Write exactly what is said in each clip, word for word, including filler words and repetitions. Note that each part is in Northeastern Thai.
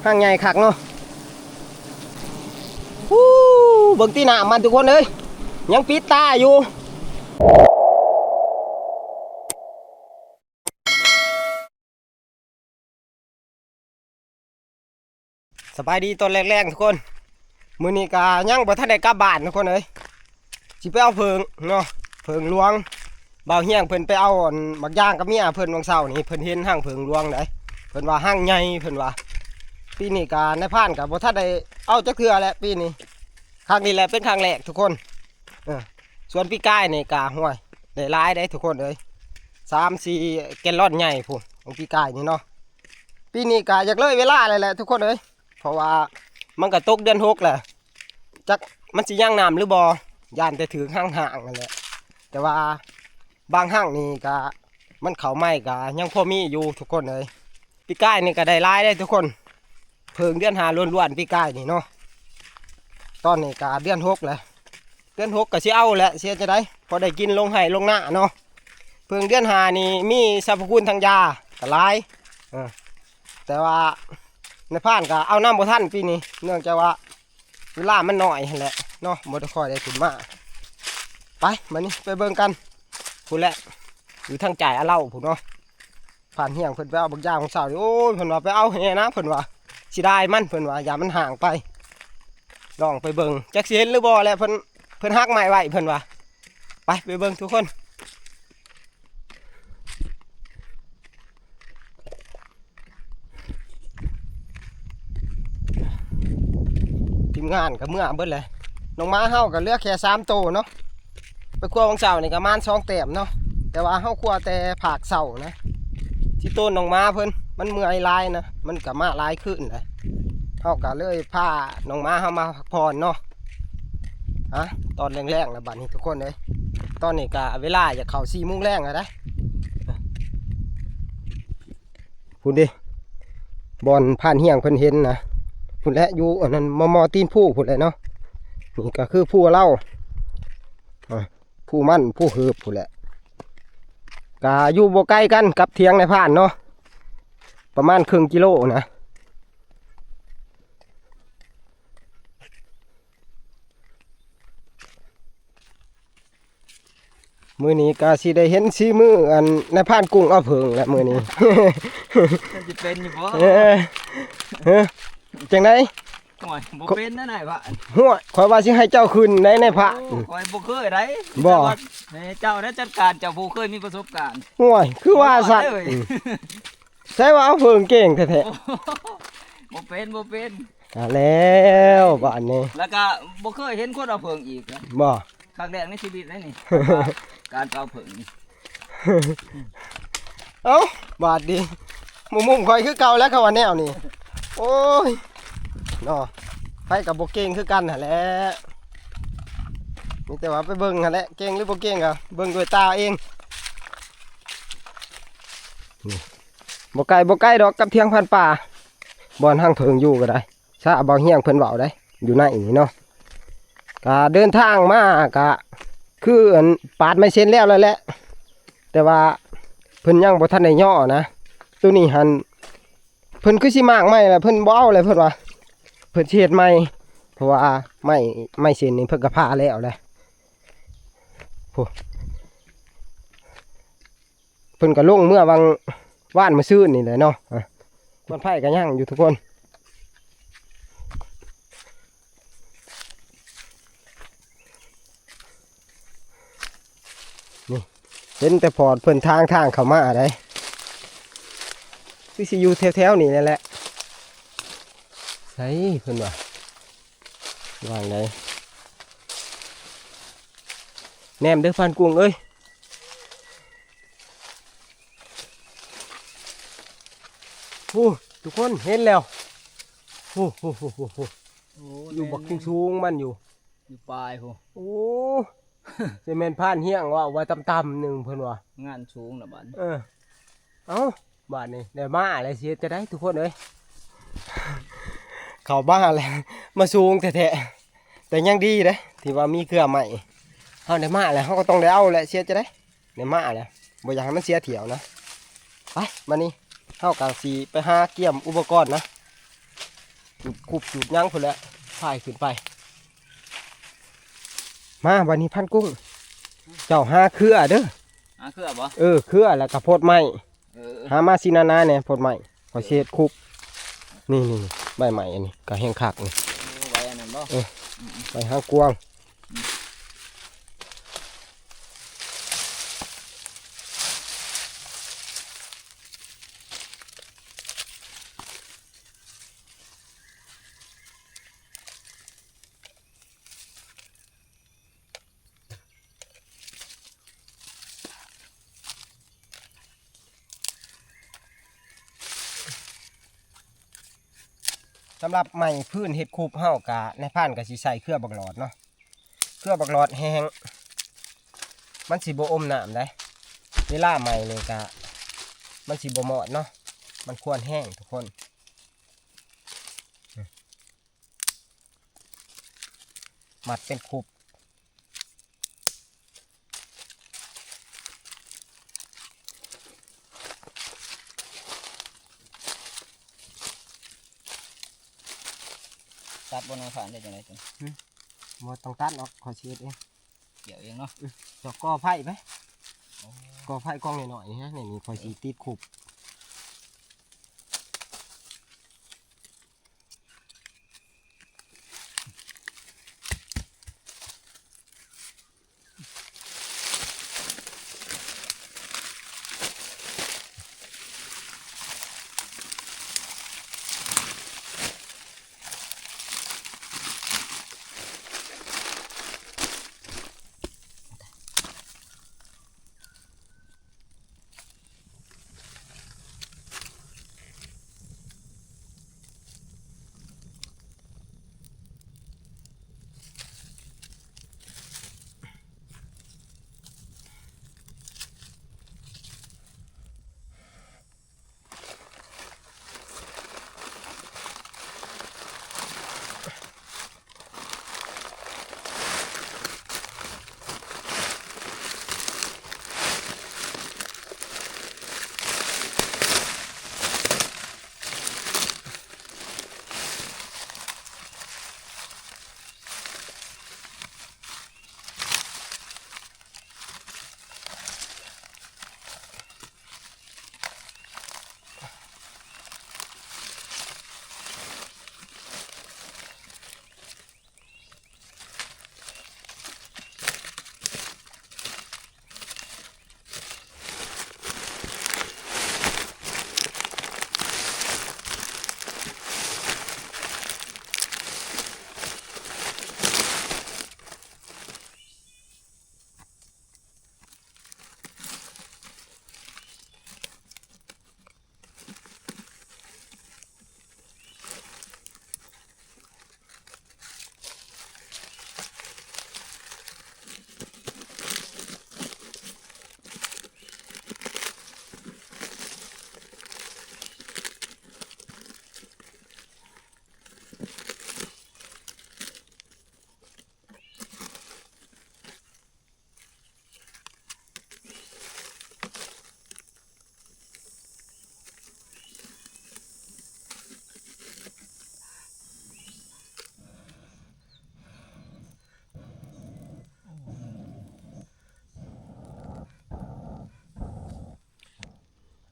ห้างใหญ่คักเนาะ ฮู้ เบิ่งตี้น้ำมันทุกคนเอ้ย ยังปิดตาอยู่ สบายดีตอนแรกๆทุกคน มื้อนี้ก็ยังบ่ทันได้กลับบ้านทุกคนเอ้ย สิไปเอาเผิงเนาะ เผิงหลวง บ่าวเฮียงเพิ่นไปเอาอันบักย่างกับเมียเพิ่นวังเช้านี่ เพิ่นเห็นห้างเผิงหลวงได๋ เพิ่นว่าห้างใหญ่ เพิ่นว่า ปีนี้ก็นายพรานก็บ่ทันได้เอาจักเทื่อแหละปีนี้ ครั้งนี้แหละเป็นครั้งแรกทุกคน เออ ส่วนปีกายนี่ก็ ห้วย ได้หลายเด้ทุกคนเอ้ย สามสี่แกลลอนใหญ่พู้น ของปีกายนี่เนาะ ปีนี้ก็อยากเลยเวลาเลยแหละทุกคนเอ้ย เพราะว่ามันก็ตกเดือนหกแหละ จักมันสิยังน้ำหรือบ่ ย่านแต่ถือห้างๆนั่นแหละ แต่ว่าบางห้างนี่ก็มันเข้าใหม่ก็ยังพอมีอยู่ทุกคนเอ้ย ปีกายนี่ก็ได้หลายเด้ทุกคน เผิงเดือนห้าล้วนๆปีกายนี่เนาะ ตอนนี้ก็เดือนหกแล้ว เดือนหกก็สิเอาแหละ สิเฮ็ดจั่งใด๋ พอได้กินลงไฮ่ลงนาเนาะ เผิงเดือนห้านี่มีสรรพคุณทางยาก็หลาย เออ แต่ว่านายพรานก็เอานำบ่ทันปีนี้ เนื่องจากว่าเวลามันน้อยหั้นแหละเนาะ บ่ได้ค่อยได้ขึ้นมา ไป บัดนี้ไปเบิ่งกัน พู้นแหละ อยู่ทางจ่ายอาเหล้าพู้นเนาะ พรานเฮียงเพิ่นไปเอาบักย่างของสาวนี่ โอ้ย เพิ่นว่าไปเอาให้แหน่นะ เพิ่นว่า สิได้มัน เพิ่นว่า ย่านมันห่างไป ลองไปเบิ่ง จักสิเห็นหรือบ่แหละ เพิ่น เพิ่นหักไม้ไว้ เพิ่นว่า ไป ไปเบิ่งทุกคน ทีมงานก็เมือเบิดเลย น้องหมาเฮาก็เหลือแค่สามโตเนาะ ไปคั่ววังเสาร์นี่ก็ประมาณสองแต้มเนาะ แต่ว่าเฮาคั่วแต่ภาคเช้านะ สิโตนน้องหมาเพิ่น มันเมื่อยหลายนะ มันก็มาหลายคืนนะ เฮาก็เลยพาน้องหมาเฮามาพักผ่อนเนาะ อ่ะ ตอนแลงๆแล้วบัดนี้ทุกคนเอ้ย ตอนนี้ก็เวลาอยากเข้าสี่โมงแลงแล้วนะ พู้นเด้ บ่อนพรานเฮียงเพิ่นเห็นนะ พู้นแหละ อยู่อันนั้น มอมอตีนภูพู้นแหละเนาะ นี่ก็คือภูเลา อ่ะ ภูมัน ภูเหิบพู้นแหละ ก็อยู่บ่ไกลกันกับเถียงนายพรานเนาะ ประมาณครึ่งกิโลนะ มื้อนี้ก็สิได้เห็นสีมืออันนายพรานกุ้งเอาเผิงแล้วมื้อนี้ มันสิเป็นอยู่บ่ เออ เออ จั่งใด๋ โอ้ย บ่เป็นแนวใด๋วะ ห้วย ข้อยว่าสิให้เจ้าขึ้นได้นายพราน โอ้ ข้อยบ่เคยได้ บ่ เจ้าว่า ให้เจ้าได้จัดการ เจ้าผู้เคยมีประสบการณ์ ห้วย คือว่าซั่น บ่ได้เว้ย อืม ใช่ว่าเอาเผิงเก่งแท้ๆ โอ้ บ่เป็น บ่เป็น อ่ะ แล้วบาดนี้ แล้วก็บ่เคยเห็นคนเอาเผิงอีกนะ บ่ ครั้งแรกในชีวิตเลยนี่ การเอาเผิงนี่ เอ้า บาดนี้ มุมๆ ข่อยคือเก่าแล้ว เขาว่าแนวนี้ โอ้ย เนาะ ไผก็บ่เก่งคือกันหั่นแหละ มีแต่ว่าไปเบิ่งหั่นแหละ เก่งหรือบ่เก่งก็เบิ่งด้วยตาเอง นี่ บ่ไกล บ่ไกลดอกกับเถียงพรานป่า บ่อนห้างเผิงอยู่ก็ได้ ซะบ่าวเฮียงเพิ่นเว้าได้ อยู่ในนี่เนาะ ก็เดินทางมาก็คืออันปาดไม้เซนแล้วแล้วแหละ แต่ว่าเพิ่นยังบ่ทันได้ย่อนะ ตัวนี้หั่น เพิ่นคือสิมากไม้แล้ว เพิ่นบ่เอาแล้ว เพิ่นว่า เพิ่นสิเฮ็ดใหม่ เพราะว่าไม้ ไม้เซนนี่เพิ่นก็ผ่าแล้วแหละ โอ้ เพิ่นก็ลงเมื่อวังวานมื้อซืนนี่แหละเนาะ อ่ะ ควันไฟก็ยังอยู่ทุกคน นี่ เห็นแต่พอดเพิ่นทางทางเข้ามาได้ คือสิอยู่แถวๆนี่แหละ ใส่เพิ่นว่า วางได๋ แนมเด้อพรานกุ้งเอ้ย โอ้ ทุกคนเห็นแล้ว โอ้โห โอ้ อยู่บักสูงๆมันอยู่ อยู่ปลายพุ้น โอ้ สิแม่นพรานเฮียงว่าเอาไว้ต่ำๆหนึ่งเพิ่นว่า งานสูงน่ะบัด เออ เอ้า บาดนี้ได้มาแล้วสิเฮ็ดจั่งใด๋ทุกคนเอ้ย เข้ามาแล้ว มาสูงแท้ๆ แต่ยังดีเด้ ที่ว่ามีเครือไม้ เฮาได้มาแล้ว เฮาก็ต้องได้เอาแหละ สิเฮ็ดจั่งใด๋ ได้มาแล้ว บ่อยากให้มันเสียเที่ยวนะ ไป บัดนี้ เฮาก็สิไปหาเตรียมอุปกรณ์นะ คูบจูดหยังพุ้นแหละ พายขึ้นไป มาบัดนี้พันกุ้ง เจ้าหาเครือเด้อ หาเครือบ่ เออ เครือแล้วก็พดไม้ เออ หามาสินานาแหน่พดไม้ ข้อยสิเฮ็ดคูบ นี่นี่นี่ ใบไม้อันนี้ก็แฮงคักนี่ เออ ใบอันนั้นบ่ เออ ใบหางกวาง สำหรับไม้พื้นเฮ็ดคูบเฮากะ นายพรานก็สิใส่เครือบักหลอดเนาะ เครือบักหลอดแฮง มันสิบ่อมน้ำได้ เวลาไหม้นี่กะ มันสิบ่มอดเนาะ มันควรแฮงทุกคน มัดเป็นคูบ ตัดบ่นายพรานได้จังได๋จัง บ่ต้องตัดหรอก ข้อยสิเฮ็ดเอง เกี่ยวเองเนาะ อือ เจ้าก่อไฟไป อ๋อ ก่อไฟกองน้อยๆนี่นะ นี่ นี่ข้อยสิติดคูบ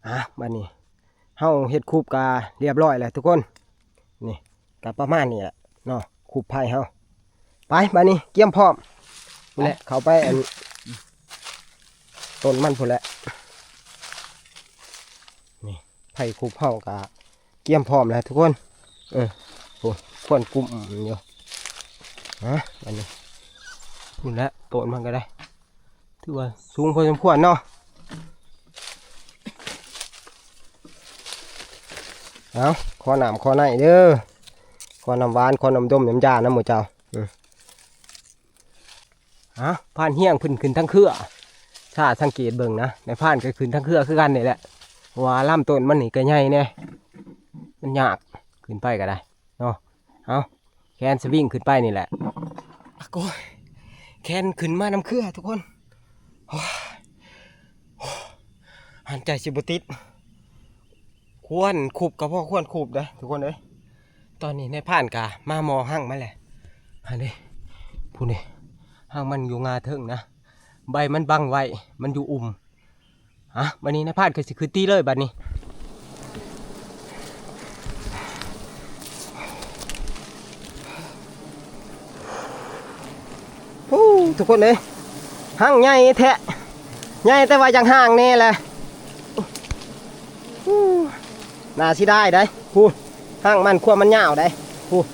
อ่ะ บัดนี้ เฮาเฮ็ดคูบกะเรียบร้อยแล้วทุกคน นี่กะประมาณนี้แหละเนาะ คูบไผ่เฮา ไป บัดนี้เตรียมพร้อม นี่แหละ เข้าไปอัน ต้นมันพู้นแหละ นี่ ไผ่คูบเฮากะเตรียมพร้อมแล้วทุกคน เออ โอ้ ควันกุ่มอยู่ ฮะ อันนี้ พู้นแหละ ต้นมันก็ได้ ถือว่าสูงพอสมควรเนาะ เอา ขอน้ำขอในเด้อ ขอน้ำหวาน ขอน้ำดมน้ำยานะหมู่เจ้า อืม ฮะ พรานเฮียงเพิ่นขึ้นทั้งเครือ ถ้าสังเกตเบิ่งนะ นายพรานก็ขึ้นทั้งเครือคือกันนี่แหละ เพราะว่าลำต้นมันนี่ก็ใหญ่แน่ มันยาก ขึ้นไปก็ได้ เนาะ เอา แขนสวิงขึ้นไปนี่แหละ อะโกย แขนขึ้นมานำเครือทุกคน โอ้ย หันใจสิบ่ติด ควรคูบก็พอควรคูบเด้อทุกคนเอ้ย ตอนนี้นายพรานกะมาหมอหั่งมาแหละ อันนี้ผู้นี่หั่งมันอยู่งาเทิงนะ ใบมันบังไว้ มันอยู่อุ่ม ฮะ บัดนี้นายพรานก็สิขึ้นตีเลยบัดนี้ โอ้ ทุกคนเอ้ย หั่งใหญ่แท้ ใหญ่แต่ว่ายังห่างแน่แหละ โอ้ น่าสิได้ได้ พูด หั่งมันความมันยาวได้ พูด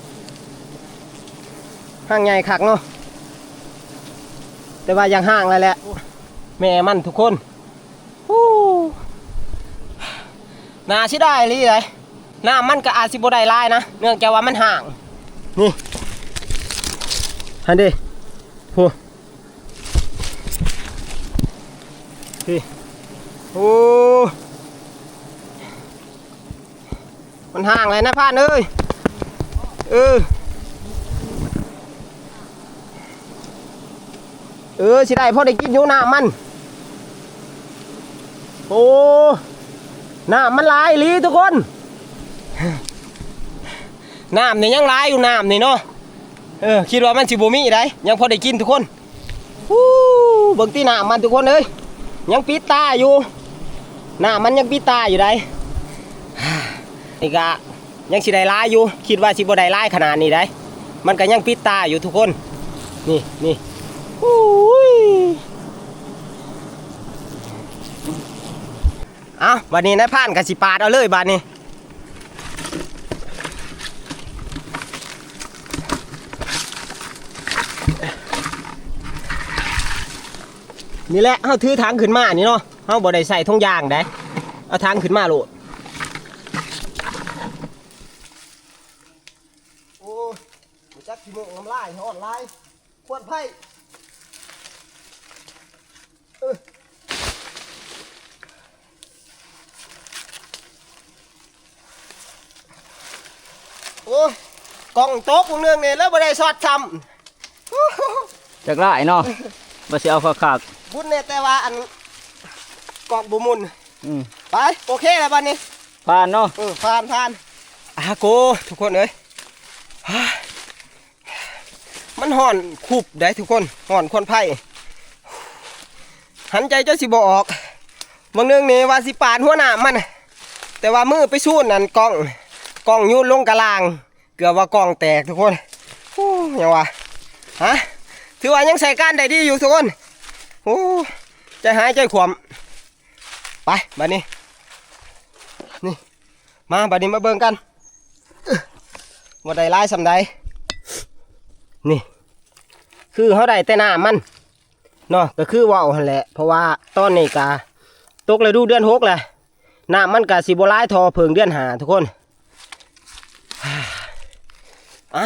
หั่งใหญ่คักเนาะ แต่ว่ายังห่างแล้วแหละ แม่มันทุกคน โอ้ น่าสิได้อีหลีเลย น้ำมันก็อาจสิบ่ได้หลายนะ เนื่องจากว่ามันห่าง นี่ หันดิ พูด พี่ โอ้ มันห่างเลยนะพรานเอ้ย เออ เออ สิได้พอได้กินอยู่น้ำมัน โอ้ น้ำมันหลายอีหลีทุกคน น้ำนี่ยังหลายอยู่น้ำนี่เนาะ เออ คิดว่ามันสิบ่มีได้ ยังพอได้กินทุกคน ฮู้ เบิ่งติน้ำมันทุกคนเอ้ย ยังปิดตาอยู่ น้ำมันยังปิดตาอยู่ได้ นี่กะยังสิได้หลายอยู่ คิดว่าสิบ่ได้หลายขนาดนี้ได้ มันก็ยังปิดตาอยู่ทุกคน นี่ นี่ ฮู้ย เอ้า บัดนี้นายพรานก็สิปาดเอาเลยบัดนี้ นี่แหละ เฮาถือถังขึ้นมานี่เนาะ เฮาบ่ได้ใส่ถุงยางได้ เอาถังขึ้นมาโลด โอ้ บ่จักขี้โมกน้ำลายฮ้อนหลาย ควันไฟ เออ โอ้ย กล้องตกวงหนึ่งนี่แล้วบ่ได้ช็อตซ้ำ จักหลายเนาะ บ่สิเอาคักๆ บุญแน่แต่ว่าอันกล้องบ่หมุน อืม ไป โอเคแล้วบัดนี้ ผ่านเนาะ เออ ผ่าน ผ่าน อาโก ทุกคนเอ้ย มันฮ้อนคุบได้ทุกคน ฮ้อนควันไฟ หันใจจนสิบ่ออก บางเรื่องนี่ว่าสิปาดหัวหน้ามัน แต่ว่ามือไปซูนนั่นกล้อง กล้องอยู่ลงกะลาง เกือบว่ากล้องแตกทุกคน โอ้ ยังว่า ฮะ ถือว่ายังใส่การได้ดีอยู่ทุกคน โอ้ ใจหายใจขวม ไป บัดนี้ นี่ มา บัดนี้มาเบิ่งกัน ว่าได้หลายส่ำใด นี่ คือเฮาได้แต่น้ำมัน เนาะ ก็คือเว้าหั่นแหละ เพราะว่าตอนนี้กะตกฤดูเดือนหกแหละ น้ำมันกะสิบ่หลายเท่าเพิ่งเดือนห้าทุกคน อ่ะ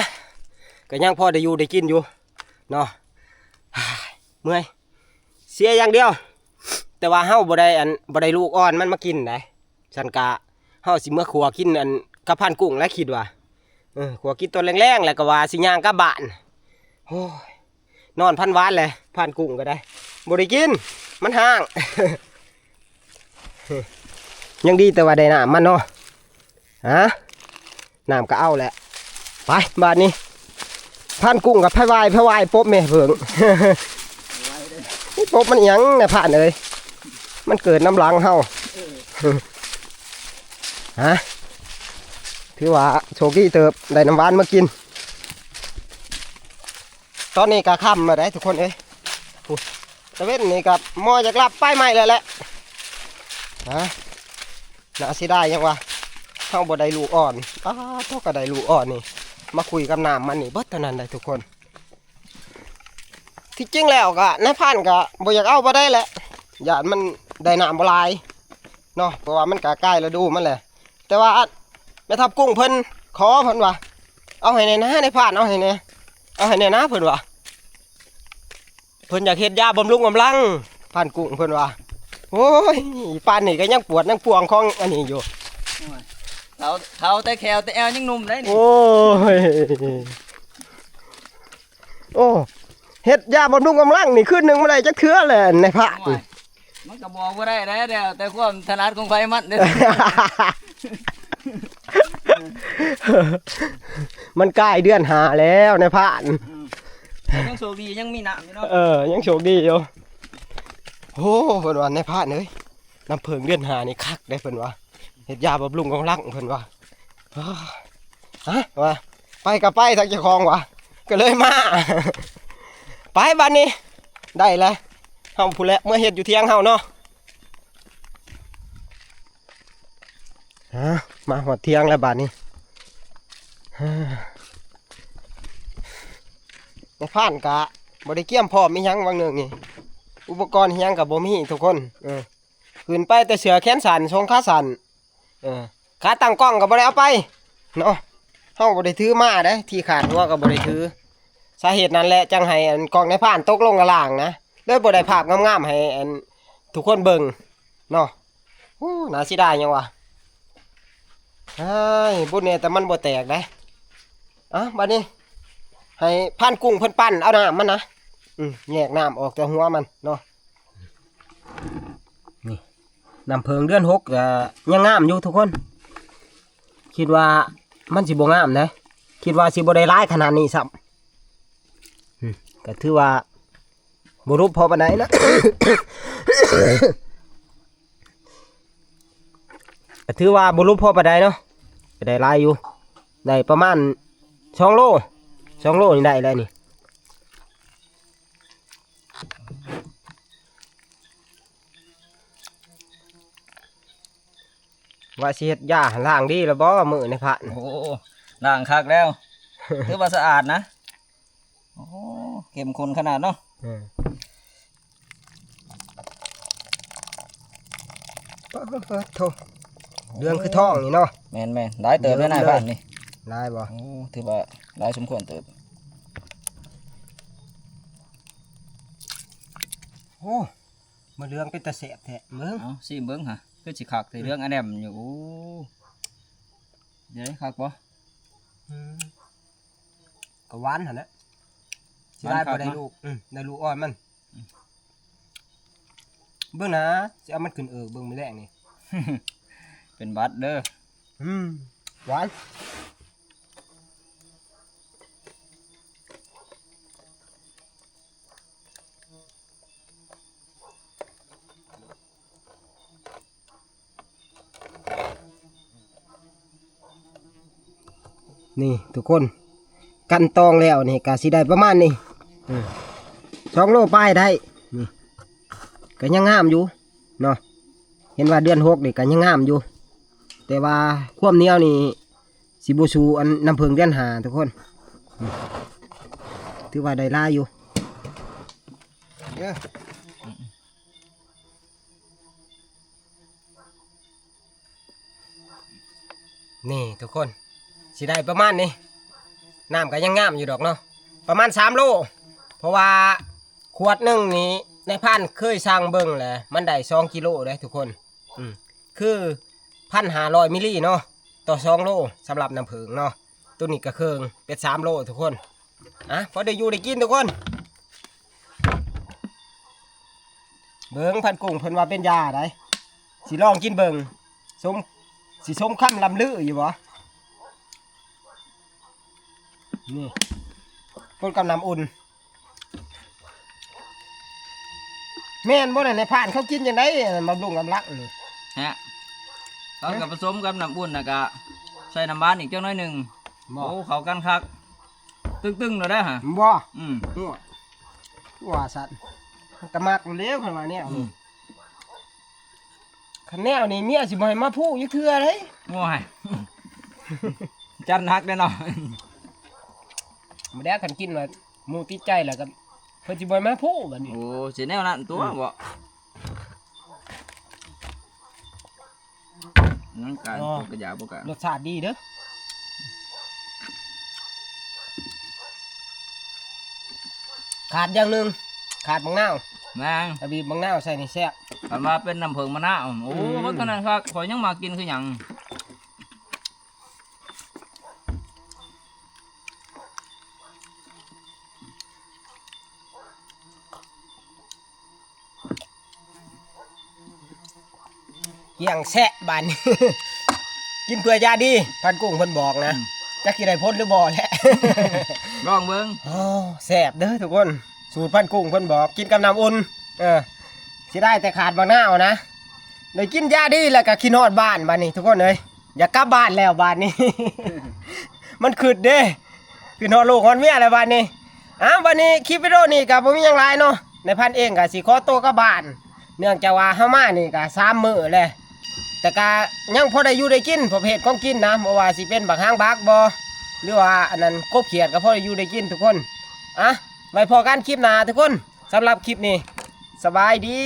ก็ยังพอได้อยู่ได้กินอยู่ เนาะ เมื่อย เสียอย่างเดียว แต่ว่าเฮาบ่ได้อัน บ่ได้ลูกอ่อนมันมากินได ซั้นกะ เฮาสิเมือขั่วกินอัน กับพรานกุ้งแล้วคิดว่า เออ ขั่วกินตอนแลงๆ แล้วก็ว่าสิย่างกลับบ้าน โอ้ย นอนพันหวานเลย พรานกุ้งก็ได้ บ่ได้กิน มันห่าง ยังดีแต่ว่าได้น้ำมันเนาะ ฮะ น้ำก็เอาแหละ ไป บาดนี้ พรานกุ้งกับพะวาย พะวายปบแม่เผิง นี่ปบมันอิหยังนะพรานเอ้ย มันเกิดน้ำหลังเฮา ฮะ ถือว่าโชคดีเติบ ได้น้ำหวานมากิน ตอนนี้ก็ค่ำแล้วเด้ทุกคนเอ้ย โอ้ ตะเว็นนี่ก็มออยากหลับไปใหม่แล้วแหละ ฮะ น่าเสียดายยังวะ เฮาบ่ได้ลูกอ่อน ป๊าด เฮาก็ได้ลูกอ่อนนี่ มาคุยกับน้ำมันนี่เบิดเท่านั้นได้ทุกคน ที่จริงแล้วก็นายพรานก็บ่อยากเอาบ่ได้แหละ ย้านมันได้น้ำบ่หลายเนาะ เพราะว่ามันก็ใกล้ฤดูมันแหละ แต่ว่าแม่ทัพกุ้งเพิ่นขอ เพิ่นว่า เอาให้แหน่นะนายพราน เอาให้แหน่ เอาให้แหน่นะเพิ่นว่า เพิ่นอยากเฮ็ดยาบำรุงกำลัง พรานกุ้งเพิ่นว่า โอ้ย ปานนี้ก็ยังปวดยังปวงของอันนี้อยู่ โอ้ย เฒ่า เฒ่าแต่แข้วแต่แอวยังหนุ่มได้นี่ โอ้ย โอ้ เฮ็ดยาบำรุงกำลังนี่คืนหนึ่งบ่ได้จักเทื่อแหละนายพราน โอ้ย มันก็บอกบ่ได้แล้ว แต่ความถนัดของไผมันเด้อ มันใกล้เดือนห้าแล้วนายพราน อืม แต่ยังโชคดียังมีน้ำอยู่เนาะ เออ ยังโชคดีอยู่ โอ้ เพิ่นว่านายพรานเอ้ย น้ำเพิ่งเดือนห้านี่คักได้เพิ่นว่า เฮ็ดยาบำรุงกำลังเพิ่นว่า อ้า ฮะ ว่า ไปก็ไปทางเจ้าของว่ะ ก็เลยมา ไปบัดนี้ ได้แล้ว เฮาพู้นแหละ เมือเฮ็ดอยู่เถียงเฮาเนาะ ฮะ มาฮอดเถียงแล้วบัดนี้ ฮะ นายพรานกะบ่ได้เกียมพร้อมอีหยังหว่างหนึ่งนี่ อุปกรณ์อีหยังกะบ่มีทุกคน เออ ขึ้นไปแต่เสื้อแขนสั้น ทรงขาสั้น เออ ขาตั้งกล้องกะบ่ได้เอาไป เนาะ เฮาบ่ได้ถือมาเด้ ที่คาดหัวกะบ่ได้ถือ สาเหตุนั้นแหละจั่งให้อันกล้องนายพรานตกลงข้างล่างนะ เลยบ่ได้ภาพงามๆให้อันทุกคนเบิ่งเนาะ โอ้ น่าเสียดายหยังวะ เฮ้ย บุญเนี่ยแต่มันบ่แตกเด้ อ่ะ บัดนี้ ให้พรานกุ้งเพิ่นปั่นเอาน้ำมันนะ อืม แยกน้ำออกจากหัวมันเนาะ นี่ น้ำเพิ่งเดือนหกกะยังงามอยู่ทุกคน คิดว่ามันสิบ่งามนะ คิดว่าสิบ่ได้หลายขนาดนี้ซ้ำ อืม ก็ถือว่าบ่รูปพอปานใดนะ ก็ถือว่าบ่รูปพอปานใดเนาะ ก็ได้หลายอยู่ ได้ประมาณสองโล สองโลนี่ได้แล้วนี่ ว่าสิเฮ็ดยาล้างดีแล้วบ่มื้อนี้พะ โอ้ ล้างคักแล้ว ถือว่าสะอาดนะ โอ้ เข้มข้นขนาดเนาะ เออ ปะ โธ่ เรื่องคือท้องนี่เนาะ แม่นๆ หลายเติบเลยนะ เยอะเลย บ้านนี่ หลายบ่ โอ้ ถือว่าหลายสมควรเติบ โอ้ มาเรื่องเป็นตาแสบแท้ เบิ่ง เอา ซิมเบิ่งหะ คือสิคักแต่เรื่องอันแนมอยู่ โอ้ เดี๋ยวคักบ่ อืม ก็หวานหั่นแหละ สิได้ หวานคัก บ่ได้ เนาะ ลูก อืม ได้ลูกอ่อนมัน อืม เบิ่งนะ สิเอามันขึ้นเอิกเบิ่งมื้อแลงนี่ เป็นหวัดเด้อ อืม หวาน นี่ทุกคน กันตองแล้วนี่ก็สิได้ประมาณนี้ อืม สองโลปลายได้ นี่ ก็ยังงามอยู่เนาะ เห็นว่าเดือนหกนี่ก็ยังงามอยู่ แต่ว่าความเหนียวนี่สิบ่สู้อันน้ำเพิ่งเดือนห้าทุกคน อืม ถือว่าได้หลายอยู่ เด้อ นี่ทุกคน สิได้ประมาณนี้ น้ำก็ยังงามอยู่ดอกเนาะ ประมาณสามโล เพราะว่าขวดหนึ่งนี่นายพรานเคยสั่งเบิ่งแหละ มันได้สองกิโลเด้ทุกคน อืม คือพันห้าร้อยมิลลิเนาะ ต่อสองโล สำหรับน้ำเพิ่งเนาะ ตัวนี้ก็เคิ่งเป็นสามโลทุกคน อ่ะ พอได้อยู่ได้กินทุกคน เบิ่งพรานกุ้งเพิ่นว่าเป็นยาได สิลองกินเบิ่ง สม สิสมคำล่ำลืออยู่บ่ นี่ คนกับน้ำอุ่น แม่นบ่น่ะ นายพรานเขากินจั่งใด๋ บำรุงกำลังนี่ ฮะ เขาก็ผสมกับน้ำอุ่นแล้วก็ใส่น้ำหวานอีกจักหน่อยหนึ่ง บ่ โอ้ เข้ากันคัก ตึงๆ เลยเด้อฮะ บ่ อืม ตัว ว่าซั่น มันก็มักอยู่แล้ว คันว่าแนวนี้ อืม คันแนวนี้เมียสิบ่ให้มาพู้จักเทื่อเด้ โอ้ย จัดหนักแน่นอน บ่ได้ คันกินแล้วหมู่ติดใจแล้วก็เพิ่นสิบ่ให้มาพู้บัดนี้ โอ้ สิแนวนั้นตัว อืม บ่ นั่นการ อ๋อ กระยาบ่กะ รสชาติดีเด้อ ขาดอย่างหนึ่ง ขาดบักนาว แม่น ถ้าบีบบักนาวใส่นี่แซ่บ คันว่าเป็นน้ำเผิงมะนาว โอ้ อืม มันขนาดคัก ข้อยยังมักกินคือหยัง เกี้ยงแซะบาดนี้ กินเพื่อยาดี พันกุ้งเพิ่นบอกนะ อืม จักสิได้ผลหรือบ่แหละ ลองเบิ่ง โอ้แซ่บเด้อทุกคน สูตรพันกุ้งเพิ่นบอก กินกับน้ำอุ่น เออสิได้แต่ขาดบักนาวนะ ได้กินยาดีแล้วก็คิดฮอดบ้านบัดนี้ทุกคนเอ้ย อยากกลับบ้านแล้วบัดนี้ มันคิดเด้ คิดฮอดลูกฮอดเมียแล้วบัดนี้ อ้าวบัดนี้คลิปวิดีโอนี้ก็บ่มีหยังหลายเนาะ นายพันเองก็สิขอตัวกลับบ้าน เนื่องจากว่าเฮามานี่ก็สามมื้อแล้ว แต่ก็ยังพอได้อยู่ได้กิน ประเภทของกินนะ บ่ว่าสิเป็นบักหางบักบ่ หรือว่าอันนั้นกบเขียดก็พอได้อยู่ได้กินทุกคน อ่ะ ไว้พ้อกันคลิปหน้าทุกคน สำหรับคลิปนี้ สบายดี